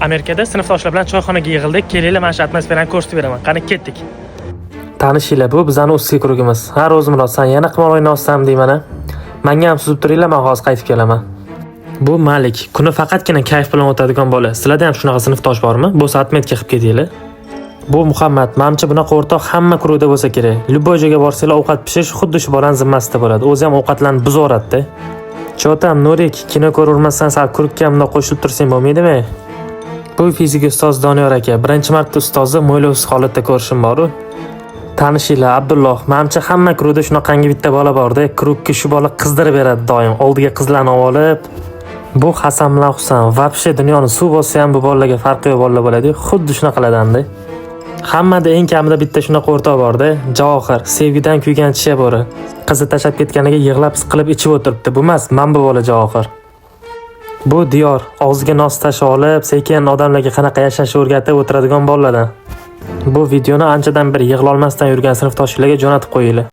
Amerikada sinfdoshlar bilan choyxonaga yig'ildik. Kelinglar, mana shu atmosferani ko'rsatib beraman. Qani, ketdik. Tanishinglar, bu bizani узкий круг imiz. Ha, Ro'zmurod, san yana qimor o'ynayapsan deyman a. Manga ham suzib turinglar, men hozir qaytib kelaman. Bu Malik, kuni faqatgina kayf bilan o'tadigan bola. Sizlarda ham shunaqa sinfdosh bormi? Bo'lsa, отметка qilib ketinglar. Bu Muhammad, manimcha, bunaqa o'rtoq hamma круг da bo'lsa kerak. Любой joyga borsanglar, ovqat pishirish xuddi shu bolani zimmasida bo'ladi. O'zi ham ovqatlarni buzaveradi-da. Чё там, Nurik, kino ko'ravermasdan sal круг ka bundoq qo'shilib tursang bo'lmaydimi? Bu fizika ustozi Doniyor aka. Birinchi marta ustozni mo'ylovsiz holatda ko'rishim bor-u. Tanishinglar, Abdulloh. Manimcha, hamma круг da shunaqangi bitta bola borda. Круг ka shu bola qizdirib beradi doim. Oldiga qizlarni olib. Bu Hasan bilan Husan. Вообще dunyoni suv bossa ham bu bolalarga farqi yo'q bolalar bo'ladi. Xuddi shunaqalardanda. Hammada eng kamida bitta shunaqa o'rtoq borda. Javohir, sevgidan kuygan chisha bo'ri. Qizi tashlab ketganiga yig'lab siqilib ichib o'tiribdi. Bu emas, man bu bola Javohir. Bu Diyor, og'ziga nos tashlab olib, sekin odamlarga qanaqa yashashni o'rgatib o'tiradigan bolalardan. Bu videoni anchadan beri yig'lolmasdan yurgan sinfdoshlarga jo'natib qo'yinglar.